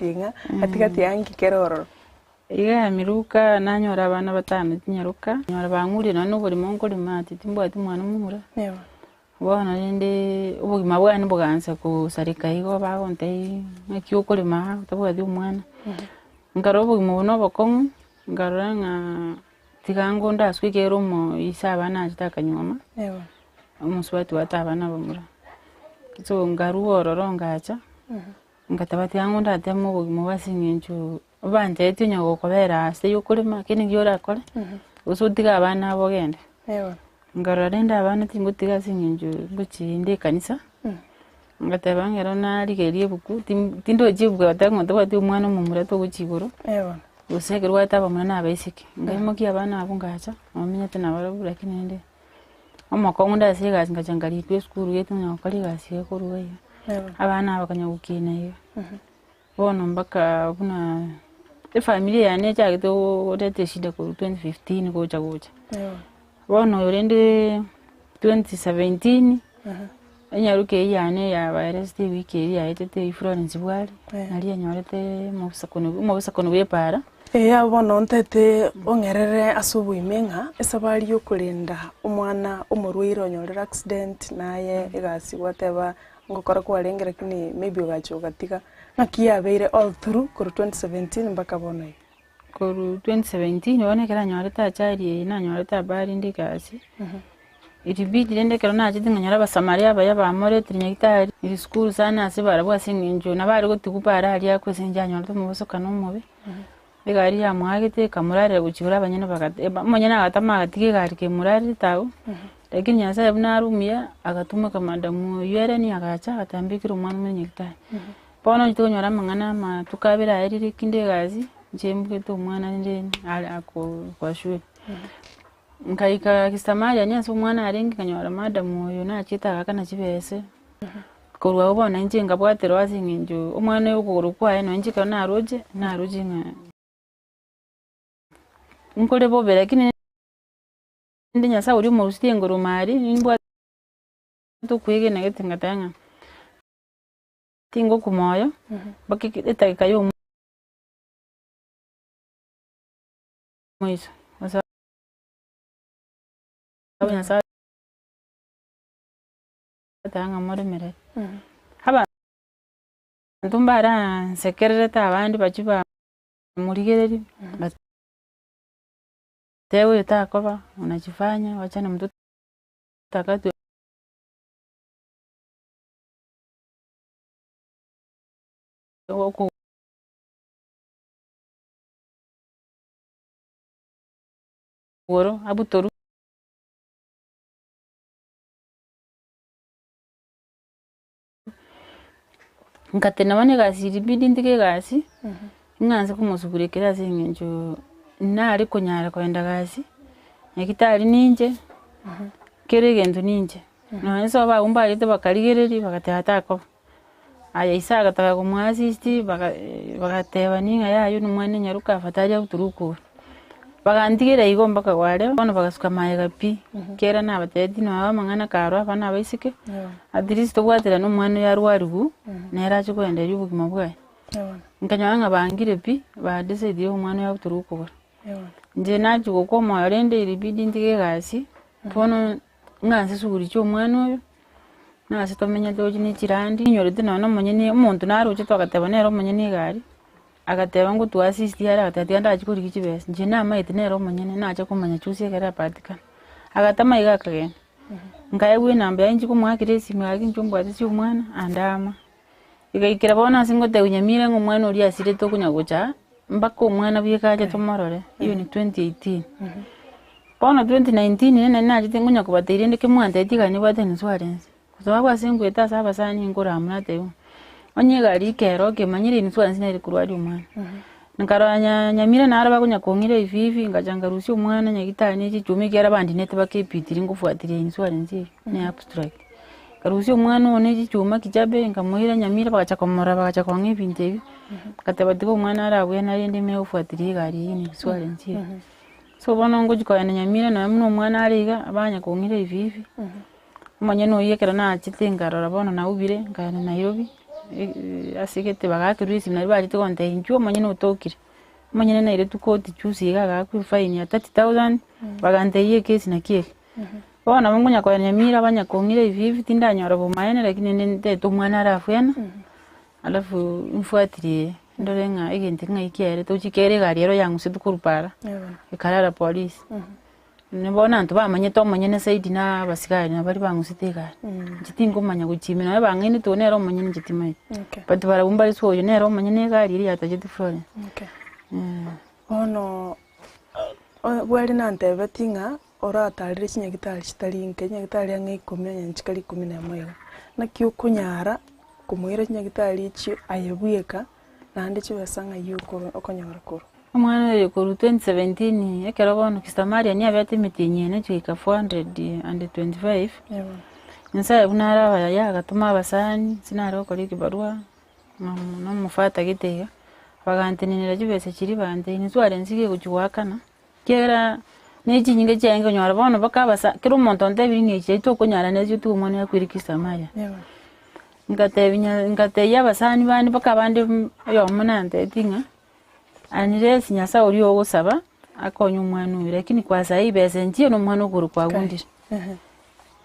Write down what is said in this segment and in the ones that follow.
egeting'a, gatigati aa nki kere ororo? Iga Miruka nanyora abana batano chinyaroka, nyora bang'urie nonye na oborimo nkorima ati timbwati mwana omomura. Bono rende obogima bwane bogaansa kosareka igo bagontebia ng'aki okorema aa otabwati omwana. Nkarora obogima obo na obokong'u, nkarora ng'a tiga ngonde aswe ekiagera omo ise abana achete akanyuoma, omosubati obwate abana abamura. So nkarwa ororo ngacha, ngateba tiga ngonde ateme obogima obo ase eng'encho Obanchetie onye gokobera ase yokorema kende nki orakore, gose otige abana abo ogende. Nkarora rende abana tingotiga ase eng'encho ngochi inde ekanisa, ngateba ng'a ero narigereria ebuku tim- tindochi ebuku egoteba ng'a tabwati omwana omomura togochia igoro, gose ekero obwate abamura na abaiseke. Nkaimokia abana abwo ngacha, nomenyete nabarobwo lakini rende omokong'u nde ase egasi ngacha nkarikwa esukuru gete onye gokora egasi eye korwa iga, abana aba bakanya gokina iga. Bono mpaka buna efamiri yane echagete koreta eshida korwa 2015 gocha gocha. Bono oyo rende 2017, enyaroka eywo yane yabaeresete ewiki eywo yaetete eywo Florence Bwari, naria yanyorete omobosokano omobosokano bwa epaara. Eeh bono ntaete ong'erere ase oboime ng'a esabari ya okorenda omwana omorwaire onyorire accident naye egasi gwateba Ngokora kwarenge lakini maybe ogacha ogatiga, ng'aki yabeire all through korwa 2017 mpaka bono iga? Korwa 2017 bono ekero nanyorete ajali eye nanyorete habari inde egasi, ilibidi rende ekero nachete nkanyora abasamaria abaya bamoretire nyagetari, nilishukuru sana ase barabwo ase eng'encho nabo are gotigwa para aria akwe ase eng'encho anyorete omobosokano omobe. Egari yamoagete ekamorarera gochia igoro abanyene bagate omonyene agatama agatiga egari kemorarerete agwo, lakini Nyasaye buna are omuya, agatumeka madam oywo ere nigo agacha agatambekera omwana omonene nyagetari. Bono onye tokonyora amang'ana amatuko abere aerire kinde egasi, inche mbugete omwana rende are ako kwa shule. Nkaika Kisamaria ase omwana arenge nkanyora madam oyo nachiete agakana chibese. Korwa abwo bono inche nkabwaterwa ase eng'encho omwana oyo okogoro kwaye nonye inche ekero naroche, naroche ng'a nkore bobe lakini rende Nyasaye oria omorusirie engoroma aria, nimbwate okwegena gete ngateba ng'a tingokwa moyo mpaka edageka ya omoiso kwa sababu Nyasaye. Tata ng'a moremereri. Abanto mbaransekererete abande bachie bamorigereria, batebe oyo takoba, unajifanya wachana mtoto akatwe okogoro abutorwe. Ngatena bono egasi ilibidi ntige egasi, ing'anse komosugurikera ase eng'encho nare konyara kogenda gasi, nyagetari ninche, kera egento ninche. Nonye sobo abwo mbarete bakarigereria bagateba takoba. Aya ise agataka komoa assist baga bagatebania ng'a yaya oyio na omwana enyaroka afadhali abutorwe okogoro. Bagantigera igo mpaka kware bono bagasuka magega pi, ekiagera nabatebetie noo amang'ana karwa abana abaiseke, at least tobwaterane omwana oyo arwariwu, nere ache koendereria obogima bwaye. Nkanyora ng'a bangire pi, badecidire omwana oyo abutorwe okogoro. Inche nachia gokwa omoyo rende ilibidi ntige egasi, bono ng'anse shughuli chia omwana oyo. Na ase tomenyete gochia ne chirandi, inyorete nonya na omonyene omonto narochete agateba nere omonyene egari, agateba ngotwa assist are agateba tiga ndachie korigia chibesa, inche namaete nere omonyene nacha komanya juzi ekero apatikana. Agatama iga akagenda, nkaegwa enamba yaye inche komoakera esimi gaki inche ombwatisi omwana andama. Egaikera bono ase ngotebiwa Nyamira ng'a omwana oria asirete okonya gocha aa, mpaka omwana bweka ache tomorore, eyo ni 2018. Bono 2019 nere nari nachete nkonya kobatebi rende kemwantebetie egari nebwate insurance, kwa sababu ase nkoeta ase abasani nkorama natebiwa, onye egari ikero okemanyire insurance nere korwaria omwana. Nkarora nya Nyamira naro bakonya kong'ira hivi hivi ngacha nkarusia omwana nyagitari ne chichuma ekiagera bandinete mpaka epitiri nkofuatiria insurance eywo ne abstract. Nkarusia omwana one chichuma kichabe nkamoira Nyamira bagacha komorora bagacha kong'a ebinto ebio, ngateba tiga omwana arabwene rende ime gofuatiria egari eywo ne insurance eywo. So bono ngochi kogenda Nyamira nonya buna omwana are iga, banya kong'ira hivi hivi, omonyene oywo ekero nachete nkarora bono naubire, nkaenda Nairobi. ase gete bagakerwa esimi naria bachete gontebia inchuo omonyene otokire, omonyene nairetwe koti juzi iga agaakwa efaini ya 30,000, bagantebia ekesi naki ere. Bono nabo nkonya koenda Nyamira banya kong'ira hivi hivi tindanyora bomaene lakini nende ntete omwana arafuene, alafu mfuatilie ndore ng'a egento ng'ai kiaerete gochia kere egari ero yang'usete korwa para, ekarara polisi. Bono abanto bamanyete omonyene zaidi na abasigari nabo baria bang'usete egari, inche tinkomanya gochia ime nonye bang'ainete oyo nere omonyene inche timanyeti. But barabwo mbare ase oyo nere omonyene egari eria yatachete Florence. Bono bwari nantebeti ng'a oratarire chinyagitari chitari inke, chinyagitari ang'e ikomi onye nchikari ikomi na emo iga. Naki okonyara komoira chinyagitari echio aye bweka, naende chibesa ng'ai okonyora korwa. Omwana oyo korwa 2017 ekero bono Kisamaria niabete emetienyi ene chigoika 425, Nyasaye buna are abayaye agatoma abasani, inche nare gokora ekibarua, na omofata gete iga, bagantenenera chibesa chiria bagantebia intware inse iga egochi goakana, ekiagera ne chinyinga chiaye nkonyora bono mpaka abasa kera omonto ontebirie ng'a echi tokonyara nechio tiga omwana oyo akwire Kisamaria. Ngatebia nya ngatebia abasani bande mpaka abande oyomo nantebetie ng'a. Unless Nyasaye oria ogosaba akonye omwana oyo lakini kwa saii besa enchiyo na omwana okogoro kwagundire.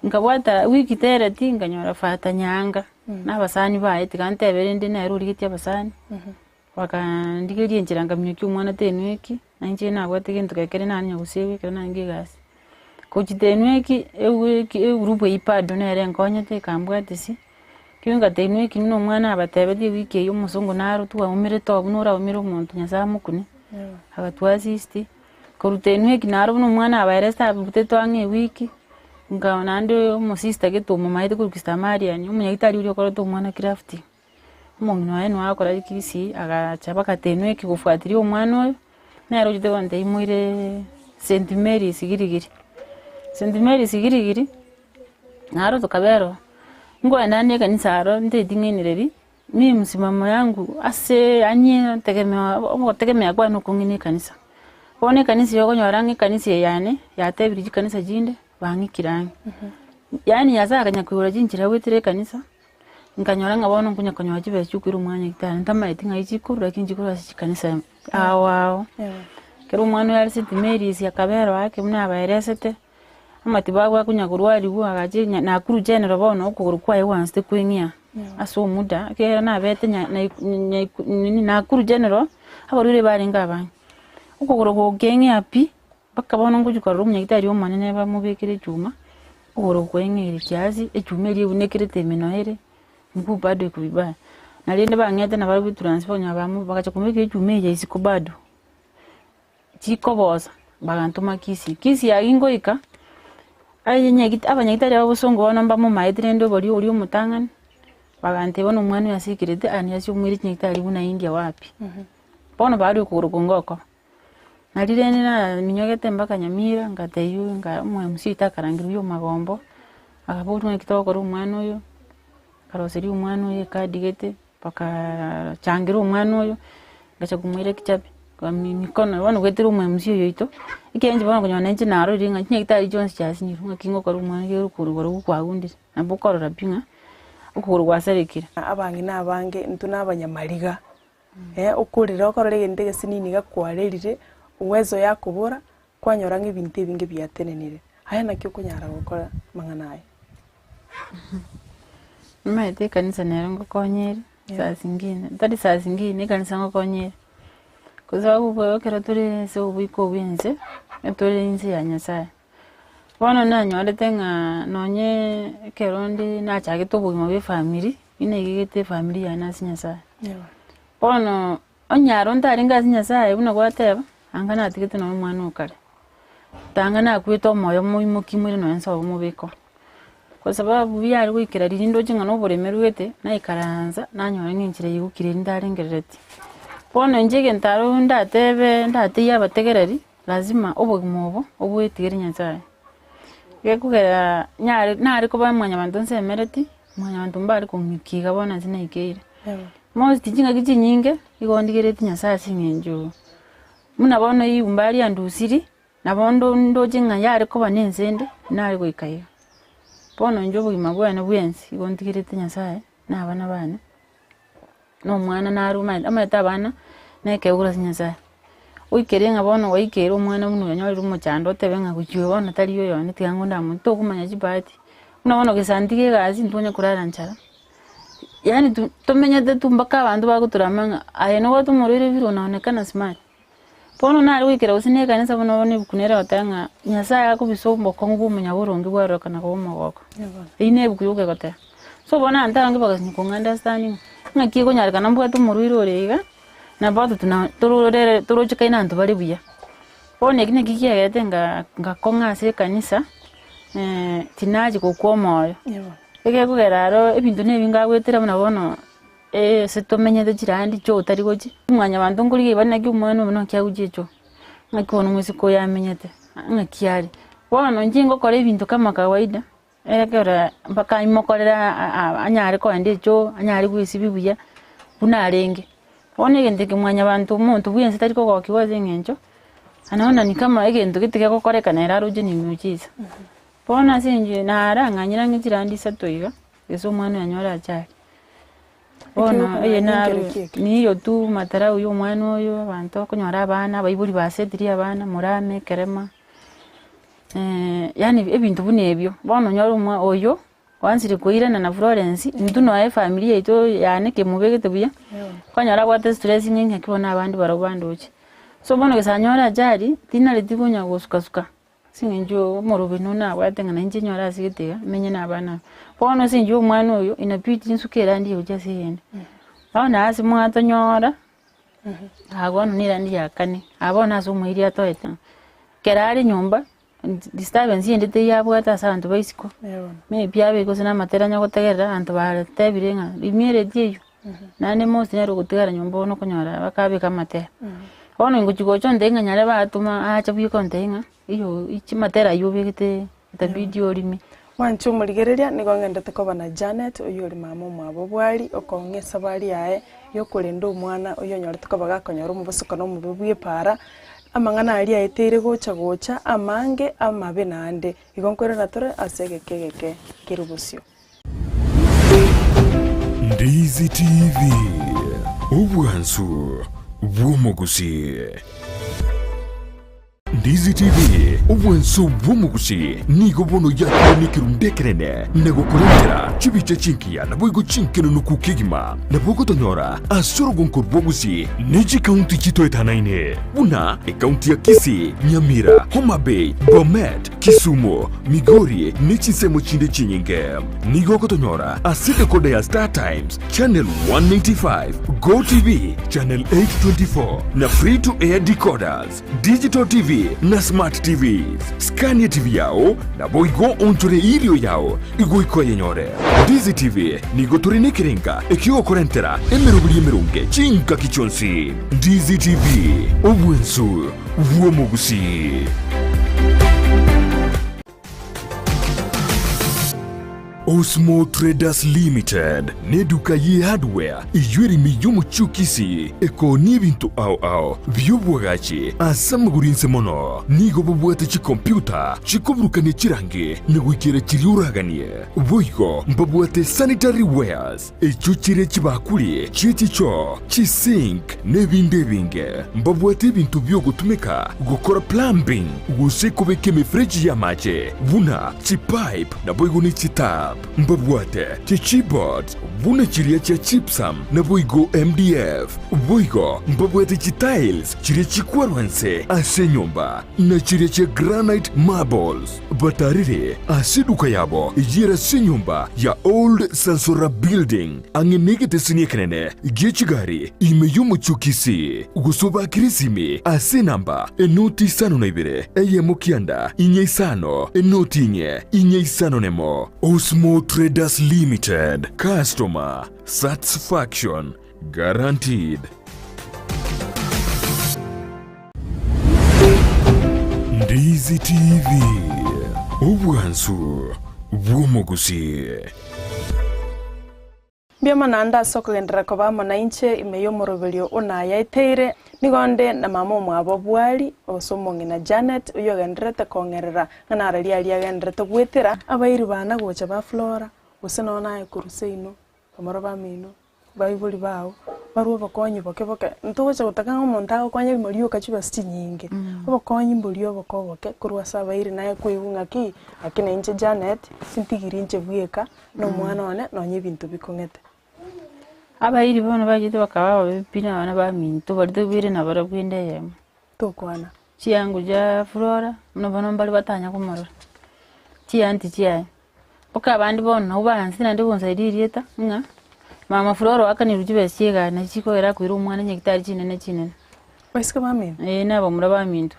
Nkabwata wiki tereti nkanyora fata nyaanga na abasani baye tiga ntebe rende nere origetie abasani, bakandigeria enchera nkaminyokia omwana tenweki, na inche nabwate gento gekere nare nyagosewa ekero narenge egasi. Gochia tenweki ewiki egroup eywo bado nere enkonyete ekambwatisia. Ekero ngatebiwa ekio buna omwana abatebetie ewiki eywo omosongo naro twaumerete oo buna oraumere omonto Nyasaye amokune, agatua assist, koruta enwe eki naro buna omwana abaereste abutete ang'e ewiki, nka naende omosister gete omomaete korwa Sister Marian, omonyagitari oria okorete omwana crafting, omong'ina oye nigo agokora Kisii agacha mpaka enwe eki gofuatilia omwana oyo, nere ochete gontebia moire St Mary's Girigiri, St Mary's Girigiri. Naro tokabera oo, nkoenda ande ekanisa aro nteting'ainereria, mi msimamo yangu ase yaani ntegemea ogotegemea kwane okong'e na ekanisa. Bono ekanisa eye okonyora ng'a ekanisa eye yane, yatebirie chikanisa chinde, bang'ikire ang'e. Yaani Nyasaye akanya koigora chinchera goetera ekanisa, nkanyora ng'a bono nkonya konyora chibesa chia okoira omwana nyagetari, ntamaeti ng'ai chikorwa lakini chikorwa ase chikanisa ao ao. Ekero omwana oyo are St Mary's akabera oo ake buna abaeresete. Amatibabu akonya korwarigwa agacha nya Nakuru General bono okogoro kwaye gwansete kweng'ia ase omuda, ekiagera nabete nya naiku nyaiku nini Nakuru General, abarwaire barenge abange. Okogoro gokeng'ia pi, mpaka bono ngochia korora omonyagitari omonene bamobekere echuma, okogoro kweng'eire kiasi, echuma eria ebunekerete emenwa ere, mguu bado iko vibaya. Na rende bang'ete nabarabwo etransfer onye bamo bagacha komobekera echuma eye isiko bado. Chikobosa, bagantoma Kisii. Kisii ayio ngoika, aye nyagit abanyagitari aba bosongo bono mbamomaete rende oboria oria omotang'ani, bagantebia bono omwana oyo ase aikerete aa nigo ase omoire chinyagitari buna India wapi. Bono baria okogoro konge okoba. Nari rende naminyogete mpaka Nyamira, ngatebia nga omo MC oito akarangerwa ya omagombo, akaboria ng'aki togokora omwana oyo, akaroseria omwana oyo ekadi gete. Bakachangera omwana oyo, ngacha komoira ekichabe, mikono bono goetera omo MC oyo oito, ekiagera inche bono konyora nainche narorire ng'a chinyagitari chionsi chiasinyirwe ng'aki ngokora omwana ekero okogoro okwo kwagundire, nabo okorora pi ng'a okogoro gwasarekire. Abang'ina abange intwe na abanyamariga, okorera okorora egento egesinini iga kwarerire, uwezo yakobora, kwanyora ng'a ebinto ebinge biatenenire. Aye naki okonyara gokora amang'ana aya? Nimanyete ekanisa nero ngokonya ere, saa zingine, tari saa zingine, ekanisa ngokonya ere, kwa sababu ekero tore ase oboiko bwa ense, etore inse ya Nyasaye. Bono nanyorete ng'a nonye ekero nde nachagete obogima bwa efamiri, inaigegete efamiri yane ase Nyasaye. Bono Onye aro ntarenge ase Nyasaye buna gwateba, anga natigete nonya omwana o kare, tanga nakwete omoyo moimoki moire nonya nsobo mobeko. Kwa sababu biare goikera riria ndoche ng'a noboremu gete, naikaransa nanyora ng'a enchera eye egokira eri ntarengereretie. Bono inche egento aro ndatebe ndatebie abategereri, lazima obogima obo obwetigere Nyasaye. Gekogera nyare nare koba mwanyabanto nsemereti, mwanyabanto mbare kong'ika iga bono ase naikeire. Most chingaki chinyinge igo ndigeretie Nyasaye ase eng'encho buna bono eyumba aria andusiri, nabo ndo ndoche ng'a yare koba na ense ende, nare goika iga. Bono inche obogima bwane bwensi igo ntigerete Nyasaye na abana bane. na omwana naro omanyete omanyete abana, na ekeegwa korwa ase Nyasaye. Oikere ng'a bono gwaikeire omwana buna onyorire omochando otebe ng'a gochia oyo bono tari oyone tiga ng'onde amo tokomanya chibahati. Buna bono gesa ntige egasi ntwanye korara nchara, yaani tu tomenyete tu mpaka abanto bagotorama ng'a aye nobwate omorwaire vile unaonekana smart. Bono nare goikera gose na ekanisa buna bono ebuku nere egoteba ng'a Nyasaye akobisa obokong'u bwa omonyaboronge bwarorekana koba omogoko. Eywo na ebuku yoka egoteba. So bono abanto abange bagasinywa kong'a understanding ng'a ng'aki ekonyarekana mbwate omorwaire ore iga, na bado tuna tororere torochekaine abanto bare buya. Bono eki naki kiagerete nga ngakong'a ase ekanisa, tinachi gokwa omoyo. Egekogera aro ebinto na ebinge agoetera buna bono ase tomenyete chirandi choo otari gochia, mwanyabanto nkorigia bare naki omwana oyo naki agochia echoo, ng'aki bono omosike oyo amenyete, ng'aki are. Bono inche ngokora ebinto kama kawaida, ekero mpaka imokorere anyare kogenda echoo, anyare goesibia buya, buna arenge. Bono egento eke mwanyabanto omonto bwensi tari kogokiwa ase eng'encho, anaona ni kama egento gete gegokorekana ere aroche ni miujiza. Bono ase inche narang'anyire ang'e chirandi isato iga, gese omwana oyo anyore achari. Bono eye naro niyo tu matarau ya omwana oyo, abanto okonyora abana, abaibori basetirie abana, morame ekerema, yaani ebinto buna ebio. Bono onyore omwa oyo, oansire koirana na Florence, intwe nonya efamiri yaito yane kemobegete buya, okonyora abwate stress ng'a ng'aki bono abande barabwo bandoche. So bono gese anyore ajali, tinareti konya gosuka suka. Ase eng'encho omoroberi one nabwate ng'a nainche nyore ase gete iga, menye na abana aba. Bono ase eng'encho ya omwana oyo, inabidi nsuke erandi eye gochia ase eyende. Bono ase mwatonyora, aa bono na erandi ya kane, aa bono ase omoiri atoete, ekero are nyomba, disturbance ende teiyo abwate ase abanto ba isiko, maybe abe gose na amatera anya gotegerera, abanto batebire ng'a rimia ereti eywo, naende most nere ogotigara nyomba bono okonyora bakabeka amatera. Bono ingochi gocha ontebie ng'a nyare batoma acha buya ontebie ng'a eywo chimatera aywo obegete itabidi orime. Mwanche omorigereria, nigo ng'endete koba na Janet, oyio ore mama omwabo bwari, okong'a esabari yaye yokorenda omwana oyio onyorete koba gakonyora omobosokano omobe bw'epaara, amang'ana aria aeteire gocha gocha amange amabe naende. Igo nkoirana tore ase egeka egeke kere bosio. Ndizi TV, obwansu bw'omogusii. Ndizi TV, obwansu bw'omogusii, nigo bono yakire nekerundu ekenene na gokorentera chibicha chingiya naboigo chinkenenuku kegima. Nabo ogotonyora ase orogonko rwa Gusii ne chikaunti chitoetanaine buna ekaunti ya Kisii, Nyamira, Homa Bay, Bomet, Kisumu, Migori ne chinsemo chinde chinyinge. Nigo ogotonyora ase decoder ya Star Times, Channel 185, Go TV, Channel 824 na Free to Air decoders, Digital TV na Smart TVs. Skania TV yao naboigo onchore erio yao igoika oyenyore. Ndizi TV nigo tore nekerenga ekiogokorentera emeroberi emeronge chingaki chionsi. Ndizi TV, obwensu bw'omogusii. Osmo Traders Limited neduka ye hardware eyio ere ime y'omochie o Kisii ekoonia ebinto ao ao bi'obwagachi ase amagoro inse mono. Nigo bobwate chikompyuta chikoburukania chirangi na goikera chiria oraganie. Boigo mbabwate sanitary wares Echio chire chibakuri chie chichoo, chisink, na ebinde ebinge. Mbabwate ebinto bi'ogotumeka gokora plumbing gose kobeka emefereji y'amache, buna chipipe naboigo ne chitap. Mbabwate chichipboards buna chiria chia gypsum naboigo MDF. Boigo mbabwate chitiles chiria chikwarwa inse ase enyomba, na chiria chia granite marbles. Batarire ase eduka yabo eyio ere ase enyomba ya Old Sansora Building, ang'e negeteseni ekenene gie chigari ime y'omochie o Kisii, gose obakire esimi ase enamba enoti isano na ibere, eyemo kianda, inye isano, enoti inye, inye isano nemo. Osmo Traders Limited, Customer Satisfaction Guaranteed. Ndizi TV, obwansu bw'omogusii. Mbuya mono ande ase okogenderera koba amo nainche ime y'omoroberio o nayaeteire. Nigo nde na mama omwabo Bwari, gose omong'ina Janet, oyio ogendererete kong'erera ng'a nararia aria agendererete goetera. Abairi bana gocha ba Flora, gose nonya naye korwa seino, bamura bamino. baibori bago, barwe obokonyi boke boke, ntogocha gotaka ng'a omonto agokonye rimo rioka chibesa chinyinge, obokonyi mboria oboke oboke korwa ase abairi naye koigwa ng'aki, gaki na inche Janet, ntigiri inche bweka, na omwana one, nonye ebinto bikong'ete. Abairi bono bachete bakaba ababe pi na abana baminto baria tobeire nabarabwo ende eyemo. Tokwana. Chiango chia Flora, buna bono mbare batanya komorora, chianti chiaye. Mpaka abande bono nabo baansete naende gonsaidia erieta ng'a mama Flora oakanirwe chibesa chia egari nachi chikogera akoira omwana nyagetari chinene chinene. Baiseke bamino? Eeh na abamura baminto.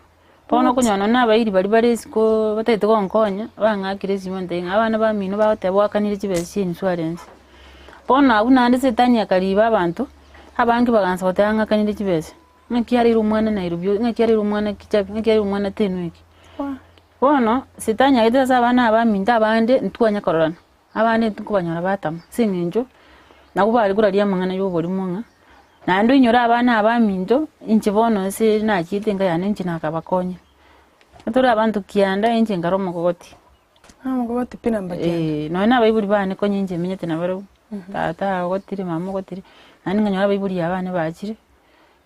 Bono okonyora nonye na abairi baria bare isiko batagete gonkonya, bang'akire esimo bantebia ng'a abana bamino bagoteba oakanire chibesa chia insurance. Bono abwo naende setani akariba abanto, abange bagansa goteba ng'akanire chibesa. Ng'aki areire omwana Nairobi oyo, ng'aki areire omwana Kijape, ng'aki areire omwana Tenwek. Bono, setani agaeta ase abana aba baminto abande ntitwanya kororana, abande ntokobanyora batama, ase eng'encho nabwo bare koraria amang'ana ya oborimo ng'a, naende oinyore abana aba baminto, inche bono ase nachiete enka yane inche nakabakonya. Tore abanto kianda inche nkare omokogoti. Omokogoti pi namba kianda. Eeh, nonye na abaibori bane konya inche menyete nabarabwo, tata ogotire, mama ogotire, naende nkanyora abaibori aba bane bachire,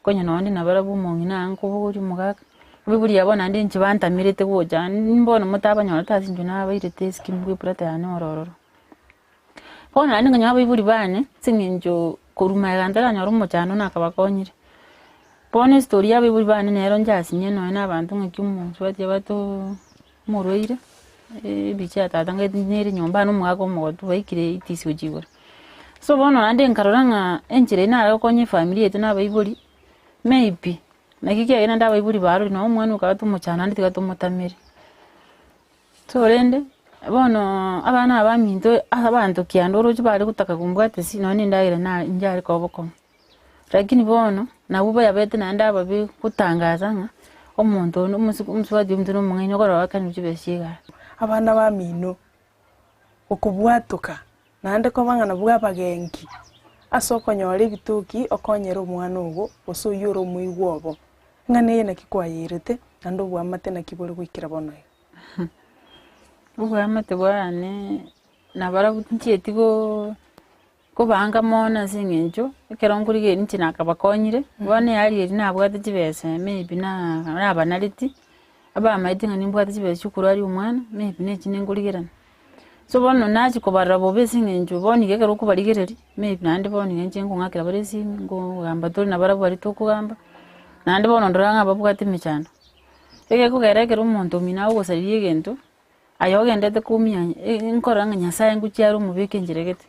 konya nonye nabarabwo omong'ina ankobogoria omogaka, abaibori aba naende inche bantamerete gocha mbono motabanyorete ase inche nabairete esiki bwa ebrother yane ore ororo. Bono naende nkanyora abaibori bane, ase eng'encho korwa magega ntaranyora omochando nakabakonyire. Bono estory ya abaibori bane nero nchasinye nonye na abanto ng'aki omosubati abatoo omorwaire, ebicha ya tata ng'ai nere nyomba na omogaka omogotu baikire eighties gochia igoro. So bono naende nkarora ng'a enchera eywo nare gokonya efamiri yaito na abaibori, maybe naki kiagera naende abaibori barorire nonye omwana okaba tomochando naende tiga tomotamere. So rende, bono abana aba baminto ase abanto kianda oroche bare gotaka kombwatisia nonye na endagera na inche koba bokong'u. Lakini bono, nabwo bayabete naende ababe gotangasa ng'a omonto onde omosike omosubati omonto na omong'aini okorora oakanirwe chibesa chia egari. Abana bamino, okobwatoka, naende koba ng'a nabwo abagenki ase okonyora ebitoki okonyere omwana ogo, gose oyio ore omoigwa obo, ng'a neye naki kwayeirete, naende oboamate naki bore goikera bono iga. Oboamate bwane nabarabwo tinchieti goo. Kobaanga mono ase eng'encho, ekero nkorigereria inche nakabakonyire, bono eari eria nabwate chibesa maybe na nabanareti, abamaete ng'a nimbwate chibesa chia okorwaria omwana, maybe na echi ninkorigerana. So bono nachia kobarora bobe ase eng'encho bono iga ekero okobarigereria, maybe naende bono iga inche nkong'akera bare esimi, nkogamba tore nabarabwo baria tokogamba, naende bono ndora ng'a babwate emechando. Egekogera ekero omonto omino agogosareria egento. Aye ogendete koumia nkorora ng'a Nyasaye ngochia are omobeke enchera gete.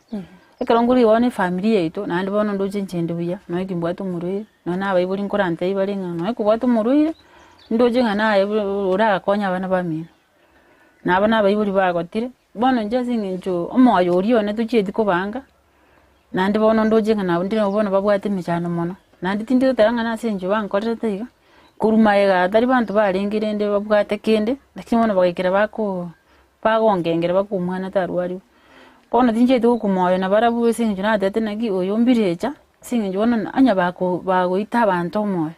Ekero nkorigia bono efamiri yaito, naende bono ndoche inche inde buya, nonya ki mbwate omorwaire, nonya na abaibori nkorantebia bare ng'a nonya kobwate omorwaire, ndoche ng'a naye oragakonye abana bamino. Nabo na abaibori bagotire, bono inche ase eng'encho omoyo oria one tochieti kobanga, naende bono ndoche ng'a nabo ndire bono babwate emechando mono, naende tindi goteba ng'a nase eng'encho bankorerete iga. Korwa magega tari banto barenge rende babwate kende, lakini bono bagaikera bakoo bagongengera baka omwana tarwariwa. Bono tinchieti gokwa moyo nabarabwo ase eng'encho natebete naki oyo mbirecha, ase eng'encho bono onye bako bagoita abanto omoyo,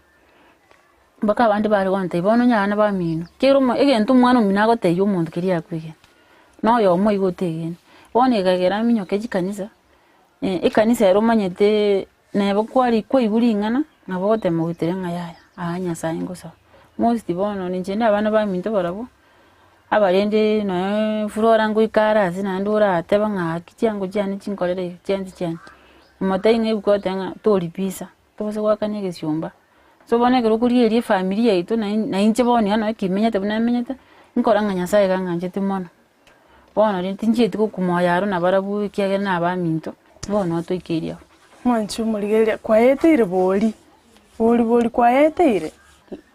mpaka abande bare gontebia bono onye abana bamino, ekiagera omo egento omwana omino agotebia omonto keria akwegena, na oyomo igo otegene. Bono ekagera minyoke chikanisa, ekanisa ere omanyetee. Neba kwari kwaigwa ring'ana, nabo ogotema goitera ng'a yaya, aa Nyasaye ngosaba. Most bono ninche nde abana baminto barabwo, abarende nonye flora ngoika are ase naende orateba ng'a gaki chiango chiane chinkorere iga, chianti chiane. Omotebie ng'a ebuku egoteba ng'a toripisa, tobasa goakana egesiomba. So bono ekero okorigereria efamiri yaito na na inche bono iga nonye kimenyete buna menyete, nkora ng'a Nyasaye iga ang'anchete mono. Bono rende tinchieti gokwa moyo aro nabarabwo ekiagera nabaminto, bono toikeirie abwo. Mwanche omorigereria kwaeteire bori, bori bori kwaeteire,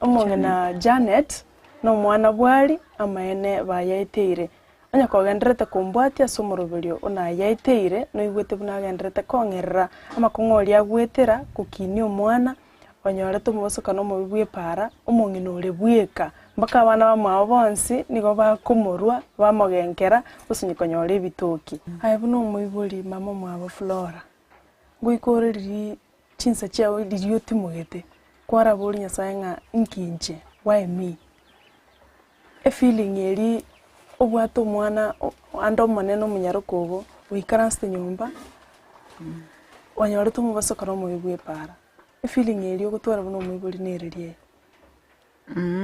omong'ina Janet na omwana bwari amaene bayaeteire. Onye kogendererete kombwatia ase omoroberio o nayaeteire, noigwete buna agendererete kong'erera amakong'u oria agwetera gokinia omwana, Onyorete omobosokano omobe bw'epaara, omong'ina ore bweka, mpaka abana bamwabo bonsi nigo bakomorua, bamogenkera, gose konyora ebitoki. Aye buna omoibori mama omwabo Flora, ngoika ore riria chinsa chiao riria otimogete, kwaraboria Nyasaye ng'a inki inche, why me? Efeeling eria obwate omwana ande omonene omonyaroka ogo, oikaransete nyomba. Kwanyorete omobasokoro omobe bwa epaara, efeeling eria ogotwara buna omoibori nere riria eye?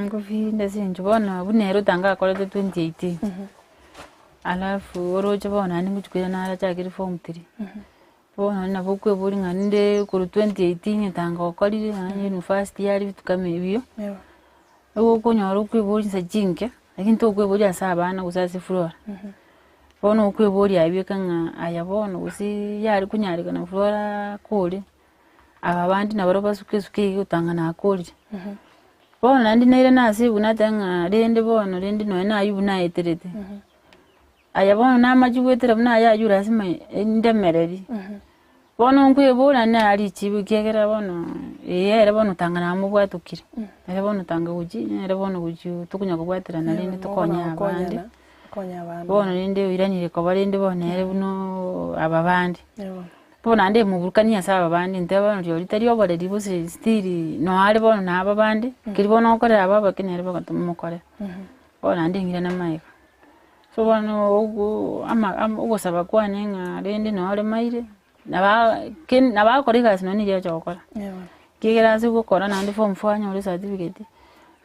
Ngofeelinga ase eng'encho bono buna ere otanga akorete 2018, alafu oroche bono naende ngochia koirana arachakire form three, bono naende nabo okoeboria ng'a rende korwa 2018 otanga okorire naende university yare vitu kama ebio, nigo okonyora okoeboria chinsa chinke, lakini tokoeboria ase abana gose ase Flora. Bono okoeboria aye bieka ng'a aya bono gose yare konyarekana Flora akore, aba bande nabarobwo basuke esuke eywo gotang'ana akorire. Bono naende nairana ase ebwe nateba ng'a rende bono rende nonye na aywo buna aeterete, aya bono namache goetera buna aya aywo lasima ndemereri. Bono nkoebora naye richibu ekiagera bono eye ere bono tanga namobwatokire, ere bono tanga gochia, nere bono gochia tokonya kobwaterana rende tokonye abande, bono rende oiranire koba rende bono ere buna aba bande. Bono naende emoburukanie ase aba bande intwe bono rirorio tari oboreri gose still noare bono na aba bande, keri bono okorera aba abake nere bogotomokorera, bono naende eng'irane magega. So bono ogo ama ama ogosaba kwane ng'a rende noo oremaire, naba ke nabakora egasi nonye niria acha gokora. Ekiagera ase gokora naende form four anyore ecertificate,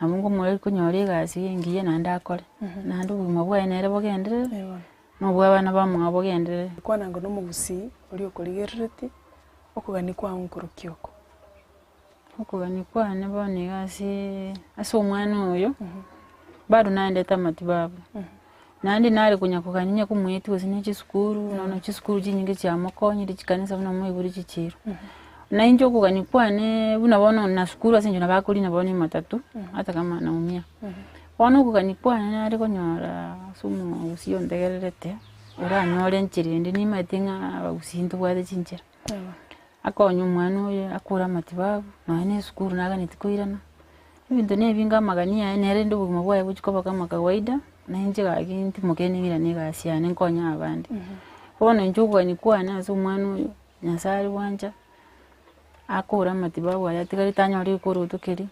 nabo nkomoreri konyora egasi engiya naende akore, naende obogima bwaye nere bogenderere, na obwa abana bamwabo bogenderere. Kwana ngo nomogusii oria okorigereretie, okogania kwao nkorokia oko. Okogania kwane bono iga ase ase omwana oyo, bado naendete amatibabu, naende nare konya kogania onye komoetia gose ne chisukuru, nonya chisukuru chinyinge chiamokonyire chikanisa buna moigure chichiro. Na inche okogania kwane buna bono na sukuru ase eng'encho nabo akorina bono ematatu, ata kama naumia. Bono okogania kwane nare konyora ase omogusii ontegererete, oranyore enchera ende nimanyete ng'a abagusii ntobwate chinchera. Akonye omwana oyo akore amatibabu, nonya na esukuru naganeti koirana, ebinto na ebinge amagani aye nere rende obogima bwaye bochia koba kama kawaida, na inche gaki ntimoke ning'irane egasi yane nkonye abande. Bono inche okogania kwane ase omwana oyo, Nyasaye aria gwancha, akore amatibabu aye atigarete anyore ekoroto keria,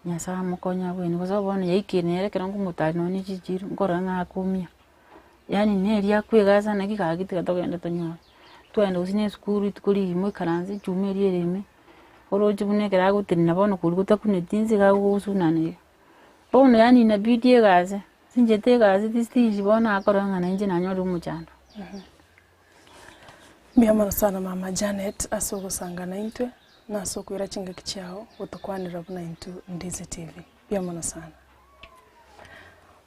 Nyasaye amokonye abwene, kwa sababu bono yaikire nere ekero nkomotari nonya na chichiro, nkorora ng'a akoumia. Yaani neri akoegasa naki gaki tiga togende tonyore. Twagenda gose na esukuru rituko rigima oikaranse echuma eria ere ime, oroche buna ekero agotenena bono korwa gotakuneti inse iga agogosunana iga. Bono yaani inabidi egase, ase inchete egase tisitiri bono akorora ng'a nainche nanyorire omochando. Mbuya mono sana mama Janet ase ogosanga naintwe, na ase okoira chingaki chiao gotokwanera buna intwe Ndizi TV. Mbuya mono sana.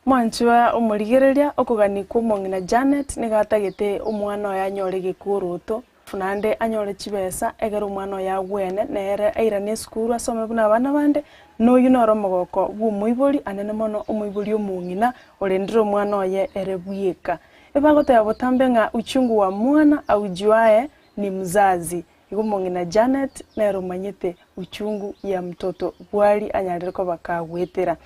Mwanchwa omorigereria, okogania kw'omong'ina Janet nigo atagete omwana oye anyore egekuoroto, naende anyore chibesa egere omwana oye agwene, nere airane esukuru asome buna abana bande, na oyio noro omogoko bw'omoibori anene mono omoibori omong'ina orendire omwana oye ere bweka. Ebagoteba botambe ng'a uchungu wa mwana aujuae ni mzazi. Igo omong'ina Janet nere omanyete uchungu ya mtoto bwari anyarire koba kagwetera.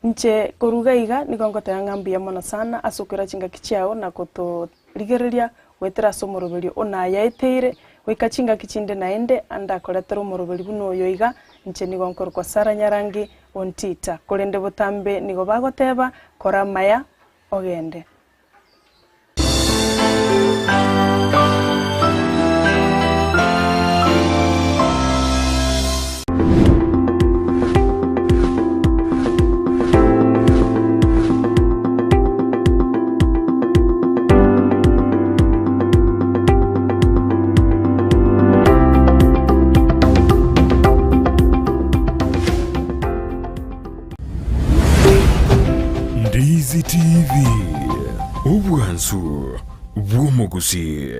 Inche korwa iga iga nigo ngoteba ng'a mbuya mono sana ase okoira chingaki chiao na gotorigereria goetera ase omoroberio o nayaeteire goika chingaki chinde naende andakoretere omoroberi buna oyo iga, inche nigo nkorokwa Sarah Nyarangi Ontita. Korende botambe nigo bagoteba, kora amaya ogende. Ndizi TV, obwansu bw'omogusii.